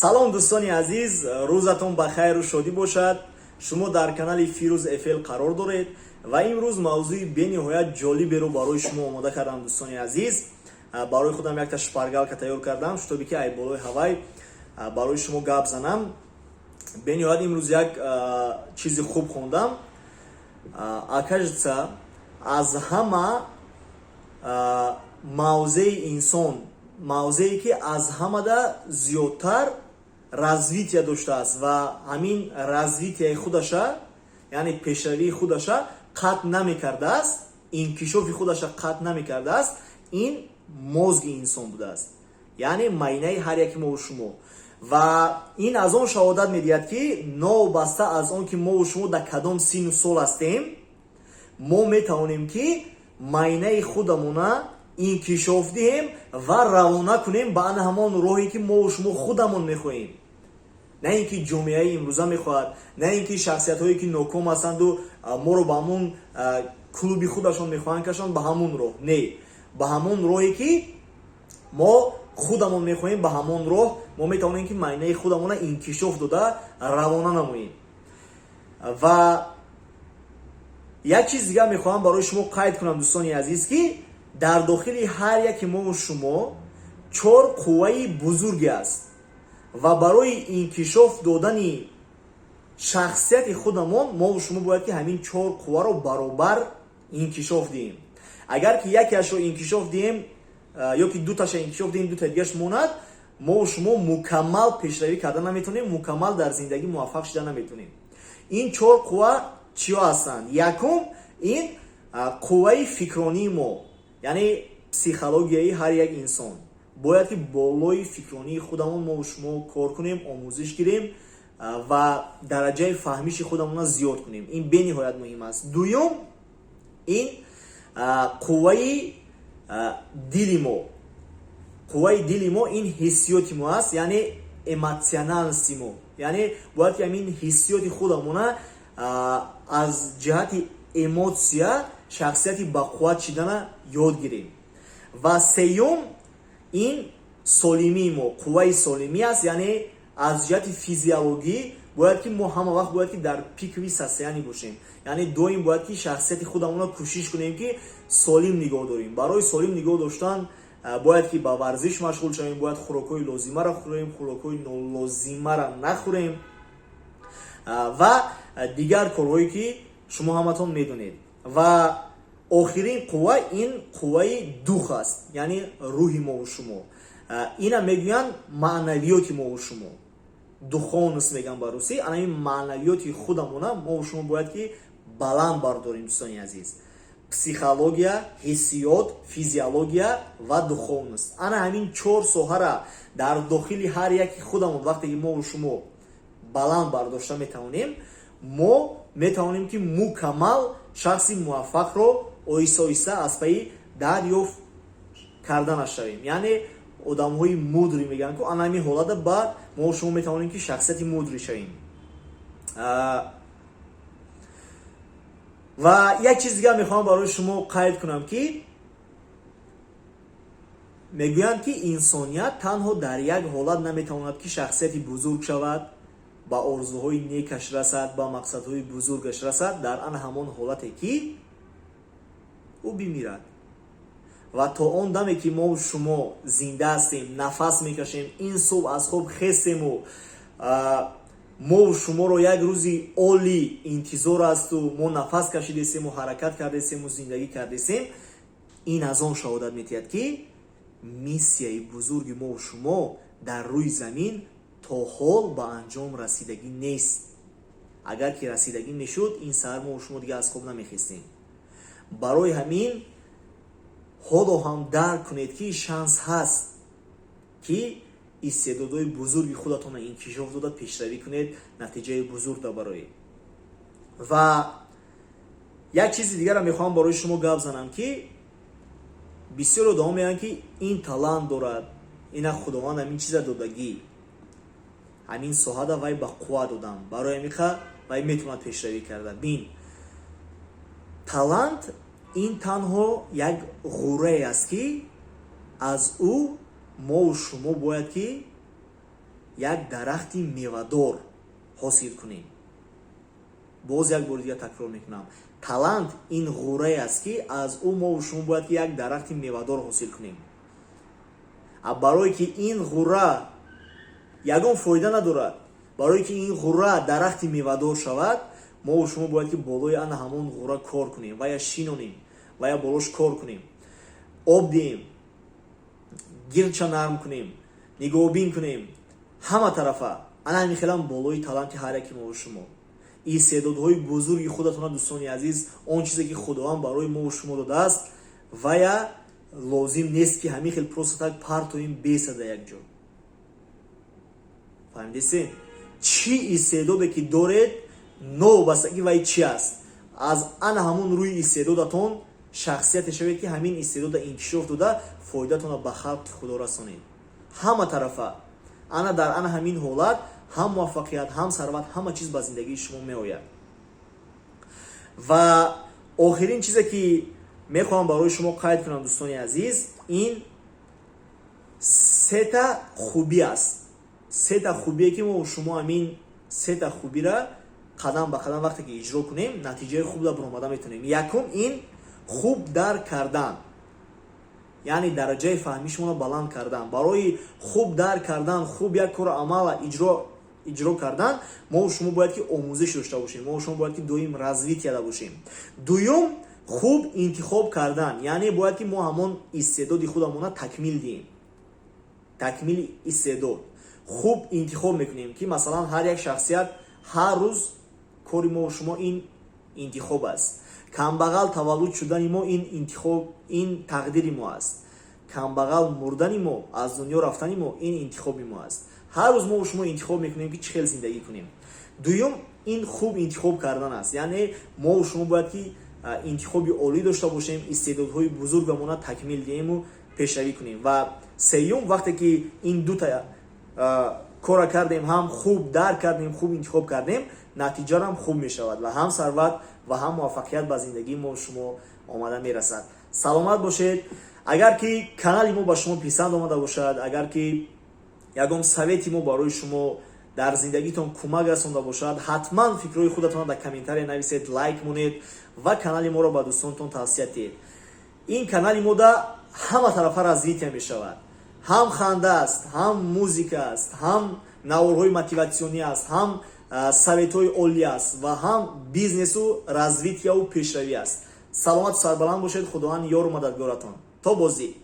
Салом, дӯстони азиз, рӯзатон ба хайру шодӣ бошад. Шумо дар канали Фирӯз ФЛ қарор доред ва имрӯз мавзӯи бениҳоят ҷолиберо барои шумо омода кардам, дӯстони азиз. Барои худам якта шпаргалка тайёр кардам, шутобе ки ай болои ҳавай барои шумо гап занам. Бениҳоят имрӯз як чизи хуб хондам. Окажется, аз ҳама мавзеи инсон, мавзее ки аз ҳамада зиёдтар развития доштааст ва ҳамин развитияи худаша, яъне пешравии худаша қатъ намекардааст, инкишофи худаша қатъ намекардааст, ин мозги инсон будааст, яъне майнаи ҳар яки мову шумо. Ва ин аз он шаҳодат медиҳад, ки новобаста аз он ки мову шумо дар кадом синну сол ҳастем, мо метавонем, ки майнаи худамона инкишоф диҳем ва равона кунем ба ана ҳамон роҳе, ки мову шумо худамон мехоҳем, на ин ки ҷомеаи имрӯза мехоҳад, на ин ки шахсиятҳое, ки ноком ҳастанду моро ба ҳамон клуби худашон мехоҳанд кашанд, ба ҳамон роҳ не, ба ҳамон роҳе, ки мо худамон мехоҳем, ба ҳамон роҳ мо метавонем, ки майнаи худамона инкишоф дода, равона намоем. Ва як чиз дигар мехоҳам барои шумо қайд кунам, дӯстони азиз, ки дар дохили ҳар яки мову шумо чор қувваи бузурге аст ва барои инкишоф додани шахсияти худамон мову шумо бояд, ки ҳамин чор қувваро баробар инкишоф диҳем. Агар ки якеашро инкишоф диҳем ё ки дуташа инкишоф диҳем, дута дигараш монад, мову шумо мукаммал пешравӣ карда наметавонем, мукаммал дар зиндагӣ муваффақ шида наметавонем. Ин чор қувва чиё ҳастанд? Якум, ин қувваи фикронии мо, яъне психологияи ҳар як инсон. Бояд, ки болои фикронии худамон мо шумо кор кунем, омӯзиш гирем ва дараҷаи фаҳмиши худамонро зиёд кунем. Ин бениҳоят муҳим аст. Дуюм, ин қувваи дили мо. Қувваи дили мо ин ҳиссиёти мо аст, яъне эмоциональности мо, яъне бояд, ки ҳамин ҳиссиёти худамона аз ҷиҳати эмоция шахсияти бақувват шидана ёд гирем. Ва сеюм, ин солимии мо, қувваи солимӣ аст, яъне аз ҷиҳати физиологӣ бояд, ки мо ҳама вақт бояд, ки дар пиковый состояние бошем, яъне доим бояд, ки шахсияти худамонро кӯшиш кунем, ки солим нигоҳ дорем. Барои солим нигоҳ доштан бояд, ки ба варзиш машғул шавем, бояд хӯрокҳои лозимаро хӯрем, хӯрокҳои нолозимаро нахӯрем ва дигар корҳое, ки шумо ҳаматон медонед. Ва охирин қувва ин қувваи дух аст, яъне рӯҳи мову шумо. Ина мегӯянд маънавиёти мову шумо, духовность мегӯянд ба русӣ. Ана ин маънавиёти худамона мову шумо бояд, ки баланд бардорем. Дӯстони азиз, психология, ҳиссиёт, физиология ва духовность, ана ҳамин чор соҳара дар дохили ҳар яки худамон вақте ки мову шумо баланд бардошта метавонем, мо метавонем, ки мукаммал шахси муваффақро оҳиста оҳиста аз пайи дарёфт карданаш шавем. Яъне одамҳои мудрӣ мегӯянд ку, ана ҳамин ҳолата баъд мо шумо метавонем, ки шахсияти мудрӣ шавем. Ва як чиз дигар мехоҳам барои шумо қайд кунам, ки мегӯянд, ки инсоният танҳо дар як ҳолат наметавонад, ки шахсияти бузург шавад, ба орзуҳои некаш расад, ба мақсадҳои бузургаш расад, дар ана ҳамон ҳолате, ки ӯ бимирад. Ва то он даме, ки мо шумо зинда ҳастем, нафас мекашем, ин субҳ аз хоб хестему мову шуморо як рӯзи олӣ интизор асту мо нафас кашидесему, ҳаракат кардесему, зиндагӣ кардесем, ин аз он шаҳодат медиҳад, ки миссияи бузурги мову шумо дар рӯи замин то ҳол ба анҷом расидагӣ нест. Агар ки расидагӣ мешуд, ин саҳар мову шумо дига аз хоб намехестем. Барои ҳамин ҳоло ҳам дарк кунед, ки шанс ҳаст, ки истеъдодҳои бузурги худатонро инкишоф дода, пешравӣ кунед, натиҷаи бузург бароед. Ва як чизи дигарам мехоҳам барои шумо гап занам, ки бисёр одамо мегӯянд, ки ин талант дорад, ина Худованд ҳамин чиза додагӣ, ҳамин соҳада вай ба қувва додам, барои ҳамиқа вай метавонад пешравӣ карда. Бин, талант ин танҳо як ғуррае аст, ки аз ӯ мову шумо бояд, ки Як дарахти мевадор ҳосил кунем. Боз як бори дигар такрор мекунам: талант ин ғӯрае аст, ки аз ӯ мову шумо бояд ки як дарахти мевадор ҳосил кунем. А барое ки ин ғӯра ягон фоида надорад, барое ки ин ғӯра дарахти мевадор шавад, мову шумо бояд ки болои ана ҳамон ғӯра кор кунем ва я шинонем, ва я болош кор кунем, об диҳем, гирча нарм кунем, нигоҳубин кунем ҳама тарафа. Ана ҳамин хелам болои таланти ҳар яки мову шумо, истеъдодҳои бузурги худатона, дӯстони азиз, он чизе ки Худованд барои мову шумо додааст, вая лозим нест, ки ҳамин хел просто так партоим бесада як ҷо. Фаҳмидесен? Чӣ истеъдоде ки доред, новобаста ки вай чи аст, аз ана ҳамон рӯи истеъдодатон шахсияте шавед, ки ҳамин истеъдода инкишоф дода, фоидатонро ба халқи Худо расонед ҳама тарафа. Ана дар ана ҳамин ҳолат ҳам муваффақият, ҳам сарват, ҳама чиз ба зиндагии шумо меояд. Ва охирин чизе ки мехоҳам барои шумо қайд кунам, дӯстони азиз, ин сета хубӣ аст. Сета хубие, ки мо шумо ҳамин сета хубира қадам ба қадам вақте ки иҷро кунем, натиҷаи хуб да баромада метавонем. Якум ин хуб дарк кардан, яъне дараҷаи фаҳмии шуморо баланд кардан. Барои хуб дарк кардан, хуб як кору амала иҷро кардан, мо шумо бояд ки омӯзиш дошта бошем, мо шумо бояд ки доим развитияда бошем. Дуюм, хуб интихоб кардан, яъне бояд ки мо ҳамон истеъдоди худамона такмил диҳем. Такмили истеъдод, хуб интихоб мекунем, ки масалан ҳар як шахсият, ҳар рӯз кори мо шумо ин интихоб аст. Камбағал таваллуд шудани мо ин интихоб, ин тақдири мо аст. Камбағал мурдани мо, аз дунё рафтани мо ин интихоби мо аст. Ҳар рӯз мо шумо интихоб мекунем, ки чӣ хел зиндагӣ кунем. Дуюм ин хуб интихоб кардан аст, яъне мо шумо бояд ки интихоби олӣ дошта бошем, истеъдодҳои бузургамона такмил диҳему пешравӣ кунем. Ва сеюм, вақте ки ин дута кора кардем, ҳам хуб дарк кардем, хуб интихоб кардем, натиҷарам хуб мешавад ва ҳам сарват ва ҳам муваффақият ба зиндагии мо шумо омада мерасад. Саломат бошед. Агар ки канали мо ба шумо писанд омада бошад, агар ки ягон совети мо барои шумо дар зиндагитон кӯмак расонда бошад, ҳатман фикрҳои худатонро дар комментария нависед, лайк монед ва канали моро ба дӯстонтон тавсия диҳед. Ин канали мода ҳама тарафа развития мешавад: ҳам ханда аст, ҳам музика аст, ҳам наворҳои мотиватсионӣ аст, ҳам советҳои олӣ аст ва ҳам бизнесу развитияву пешравӣ аст. Саломату сарбаланд бошед. Худованд ёру мададгоратон. То боздид.